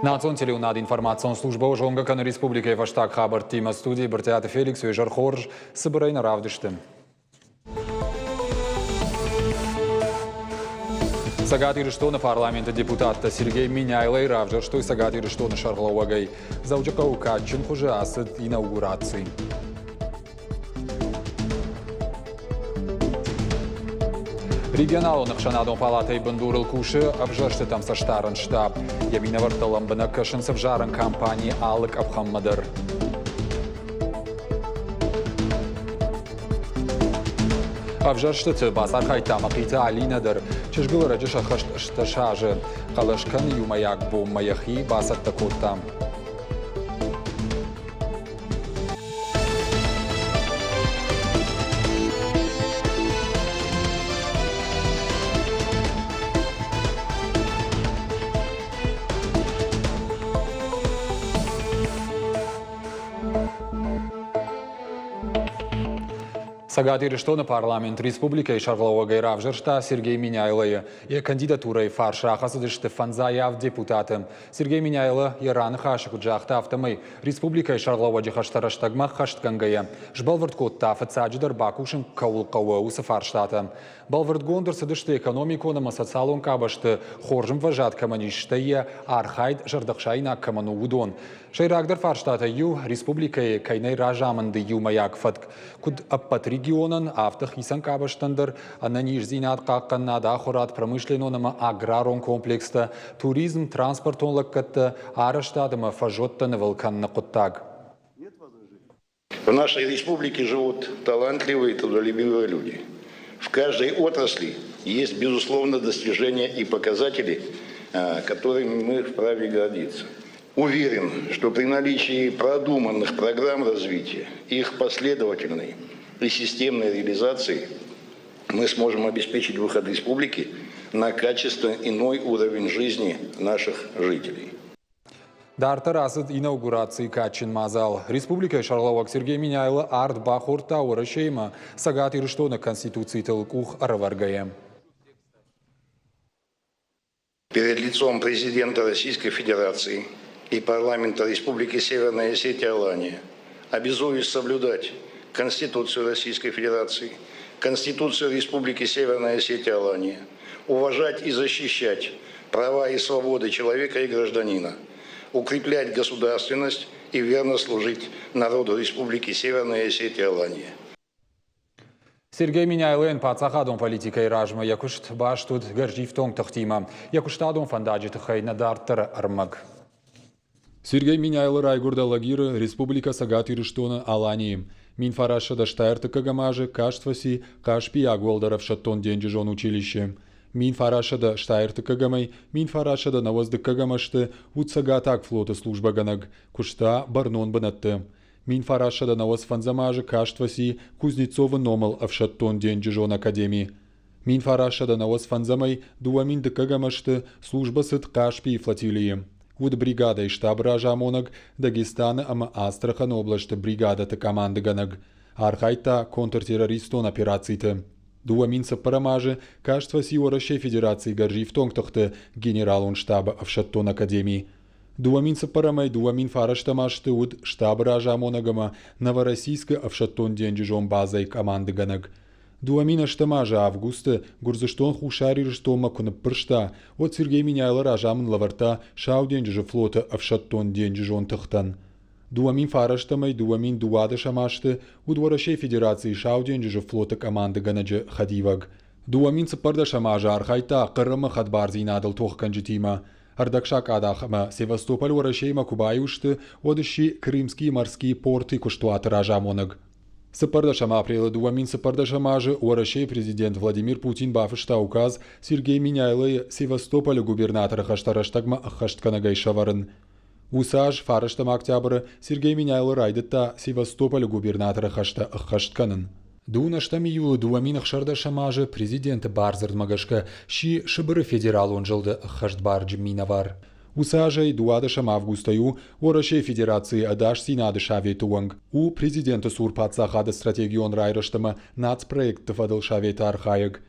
Национ телеуынад информацион службӕ зонгӕ кӕны республикӕйы фӕстаг хабӕрттимӕ. Студийы Брытъиаты Феликс уе хорз цыбырӕй нӕ равдысты. Цӕгат Ирыстоны парламенты депутаттӕ Сергей Меняйлойы равзӕрстой Цӕгат Ирыстоны сӕргълӕууӕгӕй. Дзӕуджыхъӕуы кадджын хуызы ацыд инаугураци. Регионалон ӕхсӕнадон палатӕйы бындурыл кусы ӕвзӕрстытӕм цӕстдарӕн штаб. Йӕ минӕвӕрттӕ лӕмбынӕг кӕсынц ӕвзарӕн кампанийы алы къӕпхӕнмӕ дӕр. Ӕвзӕрстыты бацархайдта Мӕхъиты Алинӕ дӕр. Чызгыл ӕрӕджы сӕххӕст 18 азы. Хъӕлӕс кӕны иумӕйаг бонмӕ йӕхи бацӕттӕ кодта. Цӕгат Ирыстоны парламент республикӕйы сӕргълӕууӕгӕй равзӕрста Сергей Меняйлойы. Йӕ кандидатурӕйы фарс рахӕцыдысты фӕндзай авд депутаты. Сергей Меняйло йӕ раныхасы куыд загъта, афтӕмӕй республикӕйы сӕргълӕууӕджы хӕстӕ рӕстӕгмӕ ӕххӕстгӕнгӕйӕ сбӕлвырд кодта, фыццаджыдӕр бакусын кӕуыл хъӕуы, уыцы фарстатӕ. Бӕлвырдгонд ӕрцыдысты экономикон ӕмӕ социалон къабӕзты хорз ӕмвӕзад кӕмӕн ис, стӕй йӕ архайд зӕрдӕхсаинаг кӕмӕн у, уыдон. Сӕйрагдӕр фарстатӕй иу республикӕйы кӕй нӕй разамынды иумӕйаг фӕтк, куыд ӕппӕт регионӕн, афтӕ хицӕн къабӕзтӕн дӕр, ӕнӕниздзинад хъахъхъӕнынад, ахуырад, промышленнон ӕмӕ аграрон комплекстӕ, туризм, транспортон лӕггӕдтӕ, арӕзтад ӕмӕ фӕзуӕттӕ нывыл кӕныны хъуыддаг. В нашей республике живут талантливые и трудолюбивые люди. В каждой отрасли есть, безусловно, достижения и показатели, которыми мы вправе гордиться. Уверен, что при наличии продуманных программ развития, их последовательной и системной реализации мы сможем обеспечить выход республики на качественно иной уровень жизни наших жителей. Дарддӕр ацыд инаугурацийы кадджын мадзал. Республикӕйы сӕргълӕууӕг Сергей Меняйло ард бахордта Уӕрӕсеимӕ Цӕгат Ирыстоны Конституцитыл къух ӕрӕвӕргӕйӕ. Перед лицом президента Российской Федерации и парламента Республики Северная Осетия Алания обязуюсь соблюдать Конституцию Российской Федерации, Конституцию Республики Северная Осетия Алания, уважать и защищать права и свободы человека и гражданина, укреплять государственность и верно служить народу Республики Северная Осетия Алания. Сергей Меняйлойӕн паддзахадон политикӕйы размӕ йӕ куыст баст уыд гӕрзифтонг тыхтимӕ. Йӕ куыстадон фӕндаджы тыххӕй нӕ дарддӕры ӕрмӕг. Сергей Меняйло райгуырд Алагиры, Республикӕ Цӕгат Ирыстоны Аланийы. 1983 азы каст фӕци Хъаспийаг уӕлдӕр ӕфсӕддон денджызон училище. 1983-ӕй 1992 ӕзты уыд Цӕгатаг флоты службӕгӕнӕг, куыста бӕрнон бынӕтты. 1995 азы каст фӕци Кузнецовы номыл ӕфсӕддон денджызон академи. 1995-ӕй 2002 ӕзты службӕ цыд Хъаспийы флотилийы. Уыд бригадӕйы штабы разамонӕг, Дагестаны ӕмӕ Астраханы областы бригадӕты командыгӕнӕг. Архайдта контртеррористон операциты. 2004 азы каст фӕци Уӕрӕсейы Федерацийы гӕрзифтонг тыхты генералон штабы ӕфсӕддон академи. 2004-ӕй 2009 азты уыд штабы разамонӕг ӕмӕ Новороссийскы ӕфсӕддон-денджызон базӕйы командыгӕнӕг. 2008 азы августы Гуырдзыстон Хуссар Ирыстонмӕ куы ныббырста, уӕд Сергей Меняйло разамынд лӕвӕрдта Сау денджызы флоты ӕфсӕддон-денджызон тыхтӕн. 2009-ӕй 2012 азты уыд Уӕрӕсейы Федерацийы Сау денджызы флоты командыгӕнӕджы хӕдивӕг. 2014 азы архайдта Хъырымы хӕдбардзинадыл тохгӕнджытимӕ. Ӕрдӕгсакъадах ӕмӕ Севастополь Уӕрӕсеимӕ куы баиу сты, уӕд сси Крымские морские порты куыстуаты разамонӕг. Цыппӕрдӕсӕм апрелы 2014 азы Уӕрӕсейы президент Владимир Путин бафыста указ Сергей Меняйлойы Севастополы губернаторы хӕстӕ рӕстӕгмӕ ӕххӕстгӕнӕгӕй сӕвӕрын. Уыцы аз фарӕстӕм октябры Сергей Меняйло райдыдта Севастополы губернаторы хӕстӕ ӕххӕст кӕнын. Дыууынӕстӕм июлы 2016 азы президенты бардзырдмӕ гӕсгӕ сси Сыбыры федералон зылды ӕххӕстбарджын минӕвар. Уыцы азӕй 12 августӕй у Уӕрӕсейы Федерацийы Ӕдасдзинады Советы уӕнг, у президенты цур паддзахады стратегион райрӕзт ӕмӕ нацпроектты фӕдыл советы архайӕг.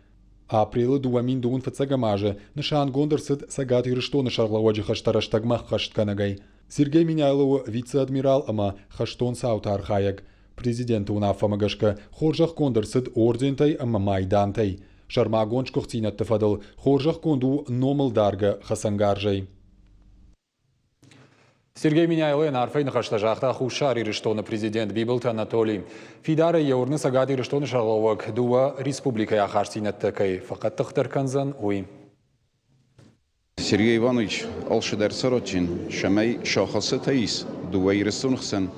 Апрелы 2025 азы нысангонд ӕрцыд Цӕгат Ирыстоны сӕргълӕууӕджы хӕстӕ рӕстӕгмӕ ӕххӕстгӕнӕгӕй. Сергей Меняйло у вице-адмирал ӕмӕ хӕстон цауты архайӕг. Президенты уынаффӕмӕ гӕсгӕ хорзӕхгонд ӕрцыд ордентӕй ӕмӕ майдантӕй. Сӕрмагонд сгуыхтдзинӕдты фӕдыл хорзӕхгонд у номылдаргӕ хӕцӕнгарзӕй. Сергей Меняйлойӕн арфӕйы ныхӕстӕ загъта Хуссар Ирыстоны президент Бибылты Анатолий. Фидарӕй йӕ уырны Цӕгат Ирыстоны сӕргълӕууӕг дыууӕ республикӕйы ахастдзинӕдтӕ кӕй фӕхъӕддыхдӕр кӕндзӕн, уый. Сергей Иванович алцыдӕр саразджын, цӕмӕй сахӕццӕтӕ ис дыууӕ Ирыстоны хсӕн,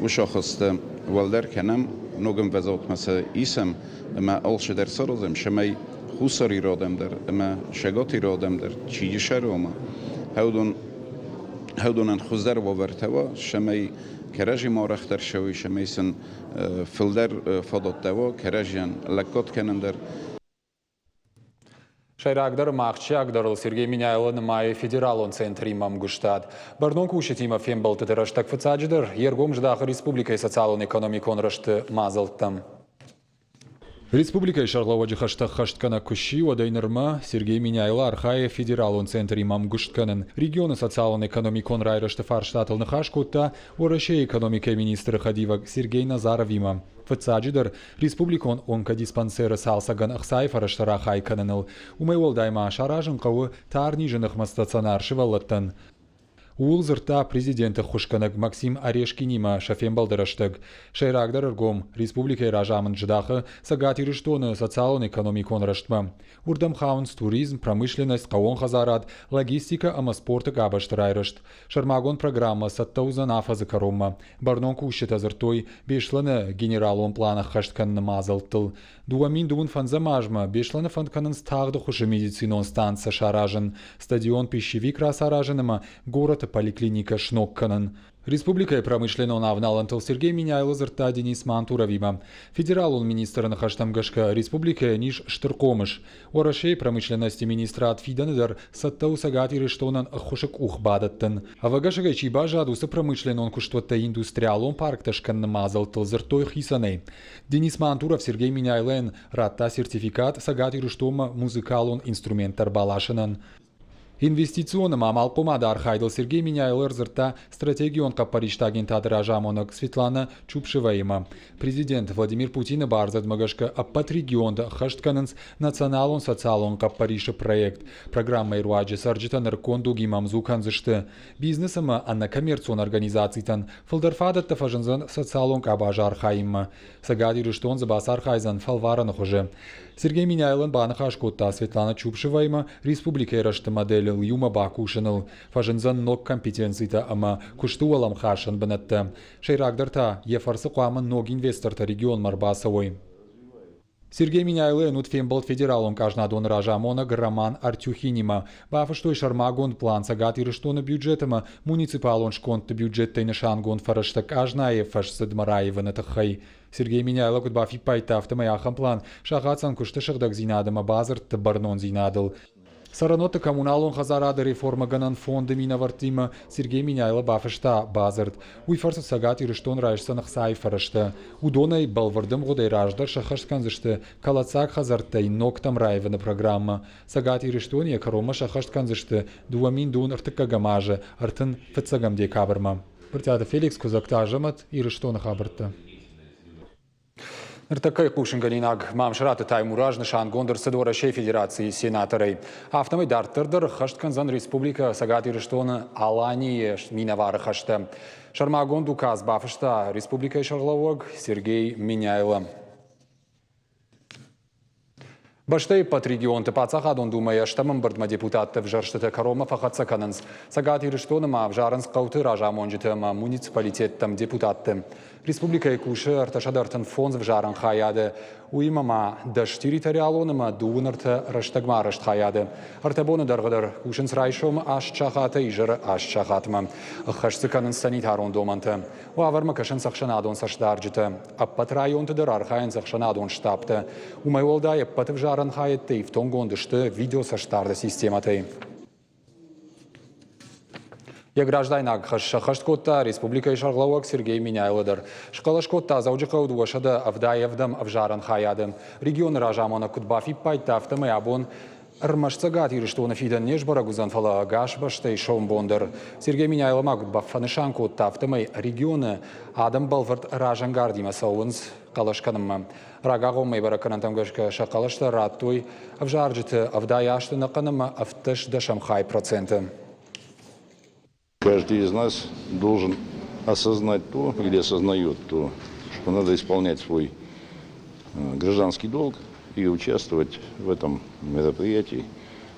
уыцы ахӕцтӕ уӕлдӕр кӕнӕм, ног ӕмвӕзадмӕ сӕ исӕм ӕмӕ алцыдӕр саразӕм, цӕмӕй Хуссар Иры адӕм дӕр ӕмӕ Цӕгат Иры адӕм дӕр чи исӕрома, уыдонӕн хуыздӕр уавӕртӕ уа, цӕмӕй кӕрӕдзимӕ арӕхдӕр цӕуой, цӕмӕй сын фылдӕр фадӕттӕ уа кӕрӕдзийӕн лӕггад кӕнын дӕр. Сӕйрагдӕр ӕмӕ ахсджиагдӕрыл Сергей Меняйло нымайы федералон центримӕ ӕмгуыстад. Бӕрнон кусджытимӕ фембӕлдтыты рӕстӕг фыццаджыдӕр йе ргом здахы республикӕйы социалон-экономикон рӕзты мадзӕлттӕм. Республикӕйы сӕргълӕууӕджы хӕстӕ ӕххӕстгӕнӕг куы сси, уӕдӕй нырмӕ Сергей Меняйло архайы федералон центримӕ ӕмгуыст кӕнын. Регионы социалон-экономикон райрӕзты фарстатыл ныхас кодта Уӕрӕсейы экономикӕйы министры хӕдивӕг Сергей Назаровимӕ. Фыццаджыдӕр, республикон онкодиспансеры цалцӕгӕн ӕхцайы фӕрӕзтӕ рахай кӕныныл. Уымӕй уӕлдай ма саразын хъӕуы тарнизы ныхмӕ стационар сывӕллӕттӕн. Ууыл дзырдта президенты ӕххуысгӕнӕг Максим Орешкинимӕ сӕ фембӕлды рӕстӕг. Сӕйрагдӕр ӕргом республикӕйы разамынд здахы Цӕгат Ирыстоны социалон-экономикон рӕзтмӕ. Уырдӕм хауынц туризм, промышленность, хъӕууон хӕдзарад, логистикӕ ӕмӕ спорты къабӕзты райрӕзт. Сӕрмагонд программӕ цӕттӕ уыдзӕн афӕдзы кӕронмӕ. Бӕрнон кусджытӕ дзырдтой Беслӕны генералон пълан ӕххӕст кӕныны мадзӕлттыл. 2025 азмӕ Беслӕны фӕнд кӕнынц тагъд ӕххуысы медицинон станцӕ саразын, стадион «Пищевик» рацаразын ӕмӕ горӕты поликлиникӕ сног кӕнын. Республикӕйы промышленнон авналӕнтыл Сергей Меняйло дзырдта Денис Мантуровимӕ. Федералон министры ныхӕстӕм гӕсгӕ республикӕйӕн ис стыр хъомыс. Уӕрӕсейы промышленности министрад фидӕны дӕр цӕттӕ у Цӕгат Ирыстонӕн ӕххуысы къух бадӕттын. Ӕвӕгӕсӕгӕй чи баззад, уыцы промышленнон куыстуӕттӕ индустриалон парктӕ скӕныны мадзӕлттыл дзырдтой хицӕнӕй. Денис Мантуров Сергей Меняйлойӕн радта сертификат Цӕгат Ирыстонмӕ музыкалон инструменттӕ ӕрбаласынӕн. Инвестицион ӕмӕ амалхъомады архайдыл Сергей Меняйло ӕрдзырдта стратегион хъӕппӕристы агентады разамонӕг Светлана Чупшеваимӕ. Президент Владимир Путины бардзырдмӕ гӕсгӕ ӕппӕт регионты ӕххӕст кӕнынц националон социалон хъӕппӕрисы проект. Программӕйы руаджы цӕрджытӕ нырыккон дугимӕ ӕмдзу кӕндзысты. Бизнес ӕмӕ ӕнӕкоммерцион организацитӕн фылдӕр фадӕттӕ фӕзындзӕн социалон къабазы архайынмӕ. Цӕгат Ирыстон дзы бацархайдзӕн фӕлварӕны хуызы. Сергей Меняйлон баныхас кодта Светлана Чупшеваимӕ республикӕйы рӕзты моделыл иумӕ бакусыныл. Фӕзындзӕн ног компетенцитӕ ӕмӕ куысты уӕлӕмхасӕн бынӕттӕ. Сӕйрагдӕр та, йӕ фӕрцы хъуамӕ ног инвестортӕ регионмӕ ӕрбацӕуой. Сергей Меняйлойӕн уыд фембӕлд федералон къазнадоны разамонӕг Роман Артюхинимӕ. Бафыстой сӕрмагонд план Цӕгат Ирыстоны бюджет ӕмӕ муниципалон скондты бюджеттӕй нысангонд фӕрӕзтӕ къазнайы фӕсдзыдмӕ раивыны тыххӕй. Сергей Меняйло куыд бафиппайдта, афтӕмӕй ахӕм план сахатдзӕн куысты сыгъдӕгдзинад ӕмӕ бадзырдты бӕрнондзинадыл. Цӕрӕнуӕтты коммуналон хӕдзарады реформӕгӕнӕн фонды минӕвӕрттимӕ Сергей Меняйло бафыста бадзырд. Уый фӕрцы Цӕгат Ирыстон райсдзӕн ӕхцайы фӕрӕзтӕ. Уыдонӕй бӕлвырд ӕмгъуыдӕй раздӕр сӕххӕст кӕндзысты кӕлӕддзаг хӕдзӕрттӕй ногтӕм раивыны программӕ. Цӕгат Ирыстоны йӕ кӕронмӕ сӕххӕст кӕндзысты 2025 азы 31 декабрмӕ. Брытъиаты Феликс, Куыдзӕгты Азӕмӕт, Ирыстоны хабӕрттӕ. Ныртӕккӕйы хъусынгӕнинаг Мамсыраты Таймураз нысангонд ӕрцыд Уӕрӕсейы Федерацийы сенаторӕй. Афтӕмӕй дарддӕр дӕр ӕххӕст кӕндзӕн Республикӕ Цӕгат Ирыстоны Аланийы минӕвары хӕстӕ. Сӕрмагонд указ бафыста республикӕйы сӕргълӕууӕг Сергей Меняйло. Бӕстӕйы ӕппӕт регионты Паддзахадон Думӕйы ӕстӕм ӕмбырдмӕ депутатты ӕвзӕрстытӕ кӕронмӕ фӕхӕццӕ кӕнынц. Цӕгат Ирыстоны ма ӕвзарынц хъӕуты разамонджыты ӕмӕ муниципалитеттӕм депутатты. Республикӕйы кусы 335 ӕвзарӕн хайады, уыимӕ ма 10 территориалон ӕмӕ 23 рӕстӕгмӕ арӕзт хайады. Ӕртӕ боны дӕргъы дӕр кусынц райсомы 8 сахатӕй изӕры 8 сахатмӕ. Ӕххӕст дзы кӕнынц санитарон домӕнтӕ. Уавӕрмӕ кӕсынц ӕхсӕнадон цӕстдарджытӕ. Ӕппӕт районты дӕр архайынц ӕхсӕнадон штабтӕ. Уымӕй уӕлдай ӕппӕт ӕвзарӕн хайӕдтӕ ифтонггонд сты видеоцӕстдарды системӕтӕй. Йӕ граждайнаг хӕс сӕххӕст кодта республикӕйы сӕргълӕууӕг Сергей Меняйло дӕр. Схъӕлӕс кодта Дзӕуджыхъӕуы 277 ӕвзарӕн хайады. Регионы разамонӕг куыд бафиппайдта, афтӕмӕй абон ӕрмӕст Цӕгат Ирыстоны фидӕн не сбӕрӕг уыдзӕн, фӕлӕ ӕгас бӕстӕйы сомбон дӕр. Сергей Меняйло ма куыд фӕнысан кодта, афтӕмӕй регионы адӕм бӕлвырд разӕнгардимӕ цӕуынц хъӕлӕс кӕнынмӕ. Рагагъоммӕ бӕрӕггӕнӕнтӕм гӕсгӕ сӕ хъӕлӕстӕ радтой ӕвзарджыты 70 азты ӕнӕхъӕн ӕмӕ 17 дӕсӕм хай проценты. Каждый из нас должен осознать то или осознает то, что надо исполнять свой гражданский долг и участвовать в этом мероприятии,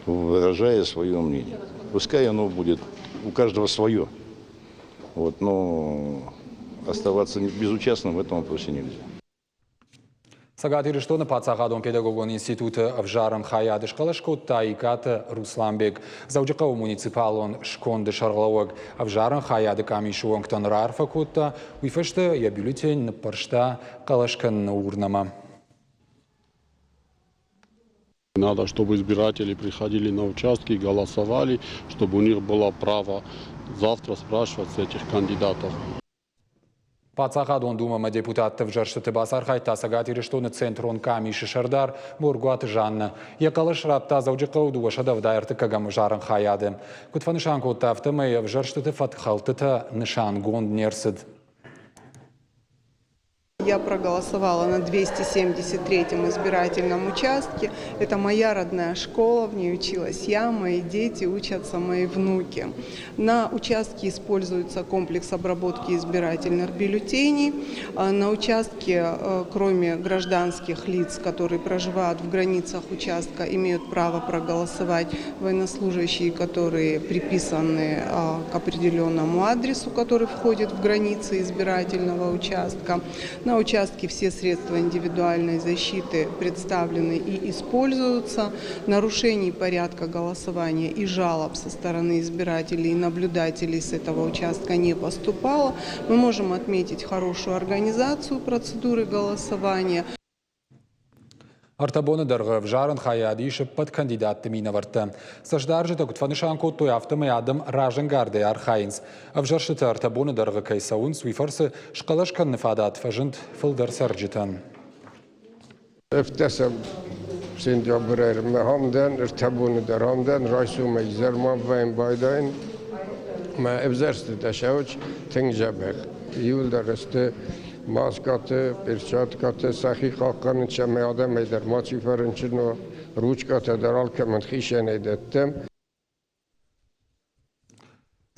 выражая свое мнение. Пускай оно будет у каждого свое, вот, но оставаться безучастным в этом вопросе нельзя. Цӕгат Ирыстоны паддзахадон педагогон институты ӕвзарӕн хайады схъӕлӕс кодта Икъаты Русланбег. Дзӕуджыхъӕуы муниципалон сконды сӕргълӕууӕг ӕвзарӕн хайады къамисы уӕнгтӕн раарфӕ кодта, уый фӕстӕ йӕ бюллетень ныппӕрста хъӕлӕс кӕныны урнӕмӕ. Надо, чтобы избиратели приходили на участки, голосовали, чтобы у них было право завтра спрашивать с этих кандидатов. Паддзахадон Думӕмӕ депутатты ӕвзӕрстыты бацархайдта Цӕгат Ирыстоны Центрон къамисы сӕрдар Боргуаты Жаннӕ. Йӕ хъӕлӕс радта Дзӕуджыхъӕуы 273 ӕвзарӕн хайады. Куыд фӕнысан кодта, афтӕмӕй ӕвзӕрстыты фӕткхӕлдтытӕ нысангонд не рцыд. Я проголосовала на 273-м избирательном участке. Это моя родная школа, в ней училась я, мои дети, учатся мои внуки. На участке используется комплекс обработки избирательных бюллетеней. На участке, кроме гражданских лиц, которые проживают в границах участка, имеют право проголосовать военнослужащие, которые приписаны к определенному адресу, который входит в границы избирательного участка. На участке все средства индивидуальной защиты представлены и используются. Нарушений порядка голосования и жалоб со стороны избирателей и наблюдателей с этого участка не поступало. Мы можем отметить хорошую организацию процедуры голосования. Ӕртӕ боны дӕргъы ӕвзарӕн хайад ис ӕппӕт кандидатты минӕвӕрттӕ. Цӕстдарджытӕ куыд фӕнысан кодтой, афтӕмӕй адӕм разӕнгардӕй архайынц. Ӕвзӕрстытӕ ӕртӕ боны дӕргъы кӕй цӕуынц, уый фӕрцы схъӕлӕс кӕныны фадат фӕзынд фылдӕр цӕрджытӕн. Ӕвддӕсӕм сентябрӕй ам дӕн, ӕртӕ боны дӕр ам дӕн, райсомӕй изӕрмӕ байдайын. Мӕ ӕвзӕрстытӕ сӕуыч тынг дзӕбӕх. Иуылдӕр сты маскӕты, перчаткӕты, сӕхи хъахъхъӕнын, цӕмӕй адӕмӕй дӕр мачи фӕрынчын уа. Ручкӕтӕ дӕр алкӕмӕн хицӕнӕй дӕттӕм.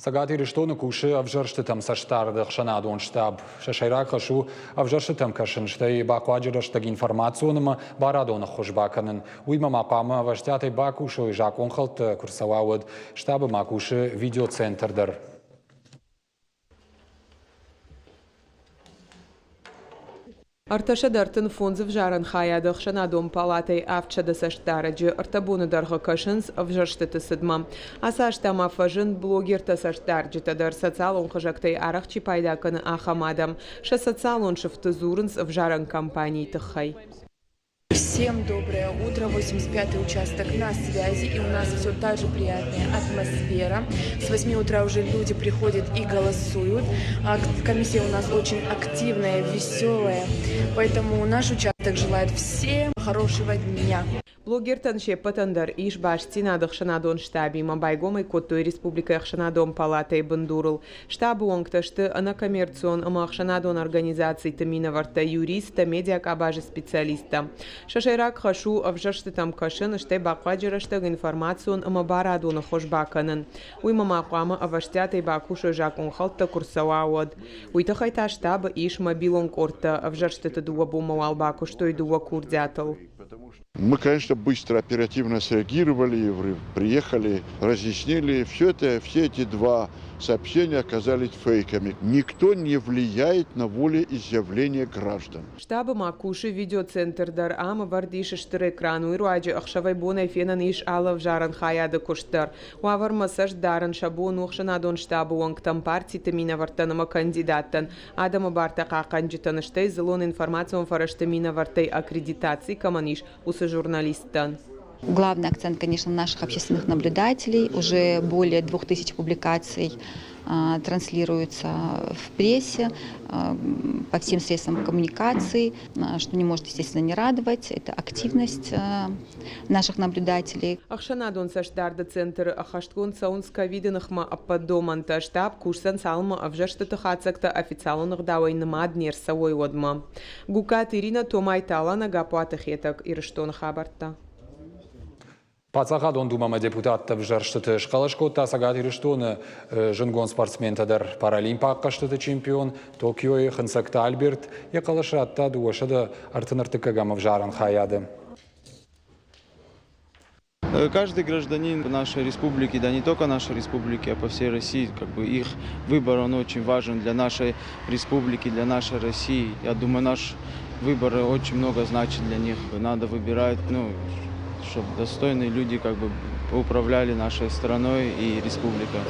Цӕгат Ирыстоны кусы ӕвзӕрстытӕм цӕстдарды ӕхсӕнадон штаб. Сӕ сӕйраг хӕс у ӕвзӕрстытӕм кӕсын, стӕй бахъуаджы рӕстӕг информацион ӕмӕ барадон ӕххуыс бакӕнын. Уыимӕ ма хъуамӕ ӕвӕстиатӕй бакусой закъонхӕлдтӕ куы рцӕуа, уӕд. Штабы ма кусы видеоцентр дӕр. 335 ӕвзарӕн хайады ӕхсӕнадон палатӕйы 700 цӕстдарӕджы ӕртӕ боны дӕргъы кӕсынц ӕвзӕрстыты цыдмӕ. Ацы азтӕ ма фӕзынд блогертӕ-цӕстдарджытӕ дӕр, социалон хызӕгтӕй арӕх чи пайда кӕны, ахӕм адӕм. Сӕ социалон сыфты дзурынц ӕвзарӕн кампанийы тыххӕй. Всем доброе утро, 85-й участок на связи, и у нас все та же приятная атмосфера. С 8 утра уже люди приходят и голосуют. Комиссия у нас очень активная, веселая, поэтому наш участок желает всем хорошего дня. Блогертӕн се ппӕтӕн дӕр ис бастдзинад ӕхсӕнадон штабимӕ, байгом ӕй кодтой республикӕйы ӕхсӕнадон палатӕйы бындурыл. Штабы уӕнгтӕ сты ӕнӕкоммерцион ӕмӕ ӕхсӕнадон организациты минӕвӕрттӕ, юристтӕ, медиакъабазы специалисттӕ. Сӕ сӕйраг хӕс у ӕвзӕрстытӕм кӕсын, стӕй бахъуаджы рӕстӕг информацион ӕмӕ барадон ӕххуыс бакӕнын. Уыимӕ ма хъуамӕ ӕвӕстиатӕй бакусой закъонхӕлдтӕ куы рцӕуа, уӕд. Уый тыххӕй та штабы ис мобилон къордтӕ. Ӕвзӕрстыты дыууӕ бонмӕ уал бакуыстой дыууӕ курдиатыл. Мы, конечно, быстро, оперативно среагировали, приехали, разъяснили. Все это, все эти два сообщения оказались фейками. Никто не влияет на волеизъявление граждан. Штабы ма кусы видеоцентр дӕр. Ам ӕвӕрд ис стыр экран. Уый руаджы ӕхсӕвӕй-бонӕй фенӕн ис алы ӕвзарӕн хайады куыст дӕр. Уавӕрмӕ цӕст дарын сӕ бон у ӕхсӕнадон штабы уӕнгтӕн, партиты минӕвӕрттӕн ӕмӕ кандидаттӕн, адӕмы бартӕ хъахъхъӕнджытӕн, стӕй дзыллон информацион фӕрӕзты минӕвӕрттӕй аккредитаци кӕмӕн ис, уыцы журналисттӕн. Главный акцент, конечно, наших общественных наблюдателей. Уже более 2000 публикаций транслируются в прессе, по всем средствам коммуникации, что не может, естественно, не радовать. Это активность наших наблюдателей. Ӕхсӕнадон цӕстдарды центры ӕххӕстгонд цӕуынц ковиды ныхмӕ ӕппӕт домӕнтӕ. Штаб кусдзӕн, цалынмӕ ӕвзӕрстыты хатдзӕгтӕ официалон ӕгъдауӕй нымад не рцӕуой, уӕдмӕ. Гугкаты Иринӕ, Томайты Алана, Гаппуаты Хетӕг, Ирыстоны хабӕрттӕ. Паддзахадон Думӕмӕ депутатты ӕвзӕрстыты схъӕлӕс кодта Цӕгат Ирыстоны зындгонд спортсментӕ дӕр. Паралимпаг хъӕзтыты чемпион Токиойы Хынцӕгты Альберт йӕ хъӕлӕс радта 233-ӕм ӕвзарӕн хайады. Каждый гражданин нашей республики, да не только нашей республики, а по всей России, как бы их выбор, он очень важен для нашей республики, для нашей России. Я думаю, наш выбор очень много значит для них. Надо выбирать, ну, чтобы достойные люди как бы управляли нашей страной и республикой.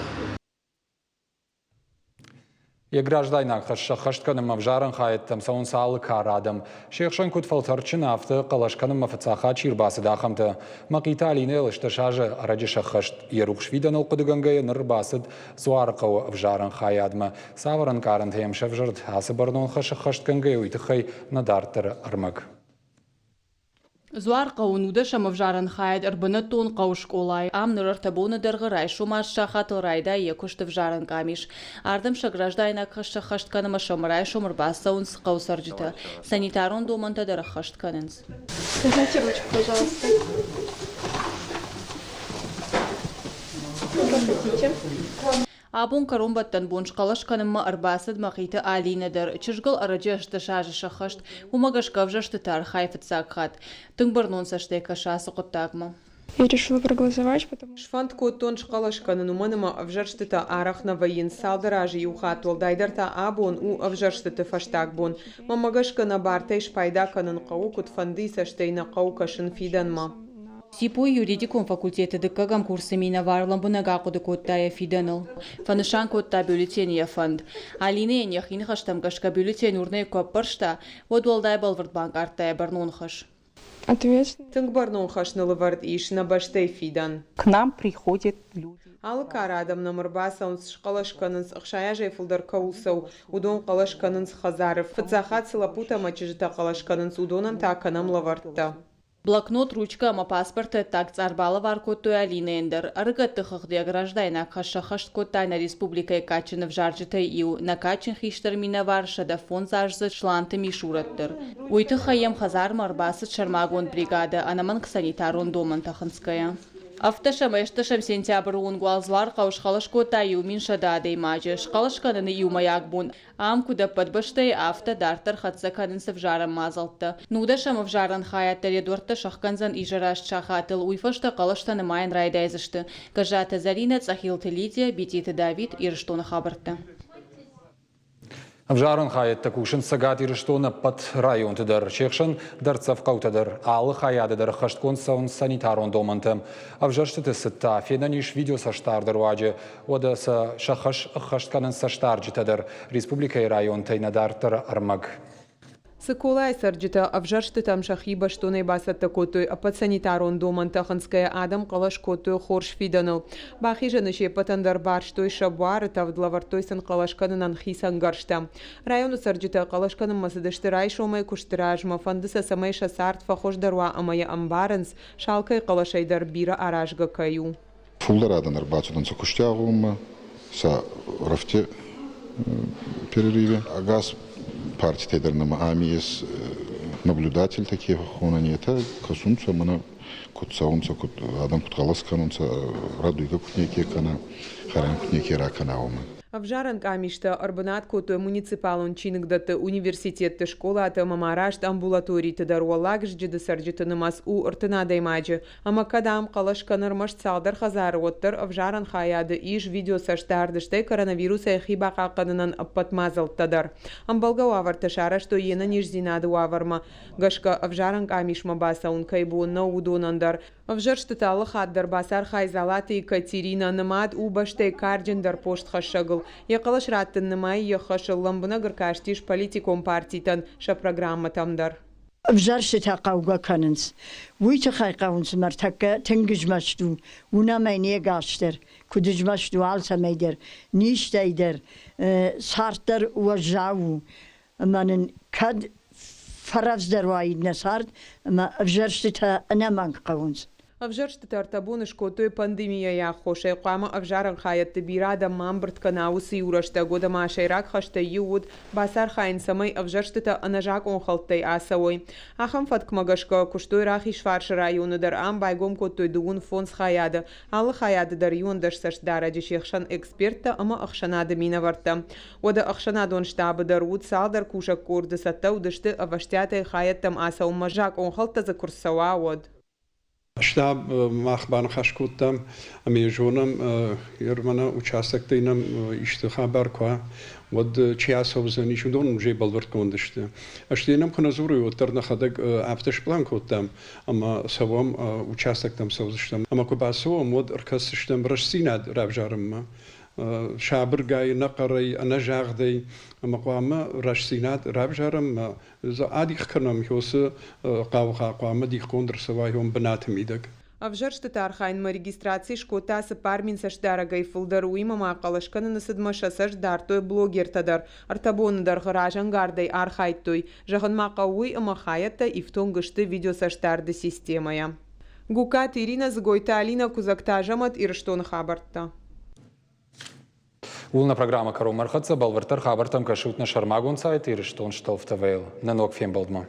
Йӕ граждайнаг хӕс сӕххӕст кӕнынмӕ ӕвзарӕн хайӕдтӕм цӕуынц алы кары адӕм. Се хсӕн куыд фӕлтӕрдджын, афтӕ хъӕлӕс кӕнынмӕ фыццаг хатт чи ӕрбацыд, ахӕмтӕ. Мӕхъиты Алинӕйыл 18 азы ӕрӕджы сӕххӕст. Йӕ рухс фидӕныл хъуыдыгӕнгӕйӕ ныр ӕрбацыд Дзуарыхъӕуы ӕвзарӕн хайадмӕ. Цавӕр ӕнкъарӕнтӕ йӕм сӕвзӕрд ацы бӕрнон хӕс ӕххӕстгӕнгӕйӕ, уый тыххӕй нӕ дарддӕры ӕрмӕг. Дзуархъӕуы нудӕсӕм ӕвзарӕн хайад ӕрбынӕттон хъӕуы скъолайы. Ам ныр ӕртӕ боны дӕргъы райсом аст сахатыл райдайы йӕ куыст ӕвзарӕн къамис. Ардӕм сӕ граждайнаг хӕс сӕххӕст кӕнынмӕ сӕумӕрайсом ӕрбацӕуынц хъӕуы цӕрджытӕ. Санитарон домӕнтӕ дӕр ӕххӕст кӕнынц. Дайте ручку, пожалуйста. Проходите. Абон кӕронбӕттӕн бон схъӕлӕс кӕнынмӕ ӕрбацыд Мӕхъиты Алинӕ дӕр. Чызгыл ӕрӕджы 18 азы сӕххӕст, уымӕ гӕсгӕ ӕвзӕрстыты архайы фыццаг хатт. Тынг бӕрнон цӕстӕй кӕсы ацы хъуыддагмӕ. Я решила проголосовать, потому Сфӕнд кодтон схъӕлӕс кӕнын, уымӕн ӕмӕ ӕвзӕрстытӕ арӕх нӕ вӕййынц цалдӕр азы иу хатт, уӕлдайдӕр та абон у ӕвзӕрстыты фӕстаг бон. Мӕнмӕ гӕсгӕ нӕ бартӕй спайда кӕнын хъӕуы, куыдфӕндыйы цӕстӕй нӕ хъӕуы кӕсын фидӕнмӕ. ЦИПУ-йы юридикон факультеты дыккӕгӕм курсы минӕвар лӕмбынӕг ахъуыды кодта йӕ фидӕныл. Фӕнысан кодта бюллетень йӕ фӕнд. Алинӕйӕн йӕхи ныхӕстӕм гӕсгӕ бюллетень урнӕй куы ӕппӕрста, уӕд уӕлдай бӕлвырд банкъардта йӕ бӕрнон хӕс. Тынг бӕрнон хӕс ныл ӕвӕрд ис нӕ бӕстӕйы фидӕн. К нам приходят люди. Алы кары адӕм нӕм ӕрбацӕуынц, схъӕлӕс кӕнынц, 60 азӕй фылдӕр кӕуыл цӕуы, уыдон хъӕлӕс кӕнынц хӕдзары. Фыццаг хатт цы лӕппутӕ ӕмӕ чызджытӕ хъӕлӕс кӕнынц, уыдонӕн та кӕнӕм лӕвӕрттӕ. Блокнот, ручкӕ ӕмӕ паспорты ӕддаг цъар балӕвар кодтой Алинӕйӕн дӕр. Ӕрыгӕтты хыгъд йӕ граждайнаг хӕс сӕххӕст кодта нӕ республикӕйы кадджын ӕвзарджытӕй иу, нӕ кадджын хистӕр минӕвар 105-аздзыд Сланты Мисурӕт дӕр. Уый тыххӕй йӕм хӕдзармӕ ӕрбацыд сӕрмагонд бригадӕ, ӕнӕмӕнг санитарон домӕнтӕ хынцгӕйӕ. Ӕвддӕсӕм ӕстдӕсӕм сентябры онг уал Дзуархъӕу схъӕлӕс кодта 1100 адӕймаджы. Схъӕлӕс кӕныны иумӕйаг бон Ам, куыд ӕппӕт бӕстӕйы, афтӕ дарддӕр хӕццӕ кӕнынц ӕвзарӕн мадзӕлттӕ. Нудӕсӕм ӕвзарӕн хайад дӕр йӕ дуӕрттӕ сӕхгӕндзӕн изӕры аст сахатыл, уый фӕстӕ хъӕлӕстӕ нымайын райдайдзысты. Гӕззаты Зӕринӕ, Цъӕхилты Лидия, Битеты Давид, Ирыстоны хабӕрттӕ. Ӕвзарӕн хайӕдтӕ кусынц Цӕгат Ирыстоны ӕппӕт районты дӕр. Се хсӕн дӕрддзӕф хъӕутӕ дӕр. Алы хайады дӕр ӕххӕстгонд цӕуынц санитарон домӕнтӕ. Ӕвзӕрстыты цыд та фенӕн ис видеоцӕстдарды руаджы. Уӕдӕ сӕ сӕ хӕс ӕххӕст кӕнынц цӕстдарджытӕ дӕр республикӕйы районтӕй нӕ дарддӕры ӕрмӕг. Цыколайы цӕрджытӕ ӕвзӕрстытӕм сӕхи бӕстонӕй бацӕттӕ кодтой. Ӕппӕт санитарон домӕнтӕ хынцгӕйӕ адӕм хъӕлӕс кодтой хорз фидӕныл. Бахизӕны се ппӕтӕн дӕр барстой сӕ буары тӕвд, лӕвӕрдтой сын хъӕлӕс кӕнынӕн хицӕн гӕрзтӕ. Районы цӕрджытӕ хъӕлӕс кӕнынмӕ цыдысты райсомӕй куысты размӕ, фӕнды сӕ, цӕмӕй сӕ цард фӕхуыздӕр уа ӕмӕ йӕ ӕмбарынц, сӕ алкӕй хъӕлӕсӕй дӕр бирӕ аразгӕ кӕй у. Фулдӕр адӕн ӕрбацудӕнцӕ кустиагъоммӕ, сӕ рӕфти перерыве. Ӕгас партитӕй дӕр нӕмӕ ами ес наблюдательтӕ ке хонӕн, етӕ кӕсунцӕ, мӕнӕ куд цӕунцӕ, куд адӕм куд гъӕлӕс кӕнунцӕ, рӕдуйгӕ куд неке кӕна, хӕран куд неке ракӕна, уомӕ. Ӕвзарӕн къамистӕ ӕрбынат кодтой муниципалон чиныгдӕтты, университетты, скъолаты ӕмӕ ма раст амбулаториты дӕр. Уӕллаг Зджыды цӕрджыты нымӕц у 30 адӕймаджы. Ӕмӕ кӕд ам хъӕлӕс кӕны ӕрмӕст цалдӕр хӕдзары, уӕддӕр ӕвзарӕн хайады ис видеоцӕстдард, стӕй коронавирусӕй хи бахъахъхъӕнынӕн ӕппӕт мадзӕлттӕ дӕр. Ӕмбӕлгӕ уавӕртӕ сарӕзтой йе нӕниздзинады уавӕрмӕ гӕсгӕ ӕвзарӕн къамисмӕ бацӕуын кӕй бон нӕу, уыдонӕн дӕр. Ӕвзӕрстыты алы хатт дӕр бацархайы Дзалаты Екатеринӕ, нымад у бӕстӕйы карджындӕр постхӕссӕгыл. Йӕ хъӕлӕс раттын нымайы йӕ хӕсыл, лӕмбынӕг ӕркастис политикон партитӕн сӕ программӕтӕм дӕр. Ӕвзӕрстытӕ хъӕугӕ кӕнынц. Уый тыххӕй хъӕуынц ныртӕккӕ тынг змӕст у, уынӕм ӕй не гас дӕр, куыд змӕст у алцӕмӕй дӕр, низтӕй дӕр, цард дӕр уӕззау у. Ӕмӕ нын кӕд фӕрӕвдздӕр уаид нӕ цард, ӕмӕ ӕвзӕрстытӕ ӕнӕмӕнг хъӕуынц. Ӕвзӕрстытӕ ӕртӕ боны скодтой пандемийӕйы аххосӕй. Хъуамӕ ӕвзарӕн хайӕдты бирӕ адӕм ма ӕмбырд кӕна уыцы иу рӕстӕг, уӕдӕ ма сӕйраг хӕстӕй иу уыд бацархайын, цӕмӕй ӕвзӕрстытӕ ӕнӕзакъонхӕлдтӕй ацӕуой. Ахӕм фӕткмӕ гӕсгӕ куыстой Рахизфарсы районы дӕр. Ам байгом кодтой 35 хайады. Алы хайады дӕр 11 цӕстдарӕджы, се хсӕн эксперттӕ ӕмӕ ӕхсӕнады минӕвӕрттӕ. Уӕдӕ ӕхсӕнадон штабы дӕр уыд цалдӕр кусӕг къорды, цӕттӕ уыдысты ӕвӕстиатӕй хайӕдтӕм ацӕуынмӕ, закъонхӕлдтӕ дзы куы рцӕуа, уӕд. Штаб мах баныхас кодтам ӕмӕ йӕ зонӕм, мӕнӕ участоктӕй нӕм исты хабар куы уа, уӕд чи ацӕудзӕнис, уыдон уже бӕлвырдгонд сты. Стӕй нӕм куы нӕ дзурой, уӕддӕр нӕхӕдӕг афтӕ сплан кодтам, ӕмӕ цӕуӕм, участоктӕм цӕудзыстӕм. Ӕмӕ куы бацӕуӕм, уӕд ӕркӕсдзыстӕм рӕстдзинад равзарынмӕ. Сабыргай, ӕнӕхъӕрӕй, ӕнӕзагъдӕй ӕмӕ хъуамӕ рӕстдзинад равзарӕм адих кӕнӕм уыцы хъаугъа хъуамӕ дихгонд ӕрцӕуа бынаты мидӕг. Ӕвзӕрстыты архайынмӕ регистраци скодта 4000 цӕстдарӕгӕй фылдӕр. Уыимӕ ма хъӕлӕс кӕныны цыдмӕ сӕ цӕст дардтой блогертӕ дӕр. Ӕртӕ боны дӕргъы разӕнгардӕй архайдтой. Зӕгъын ма хъӕуы уый, ӕмӕ хайӕдтӕ ифтонг сты видеоцӕстдарды системӕйӕ. Гугкаты Иринӕ, Дзыгойты Алинӕ, Куыдзӕгты Азӕмӕт, Ирыстоны хабӕрттӕ. Ууыл нӕ программӕ кӕронмӕ ӕрхӕццӕ. Бӕлвырддӕр хабӕрттӕм кӕсут нӕ сӕрмагонд сайт Ирыстон Штолф ТВ-йыл. Нӕ ног фембӕлдмӕ.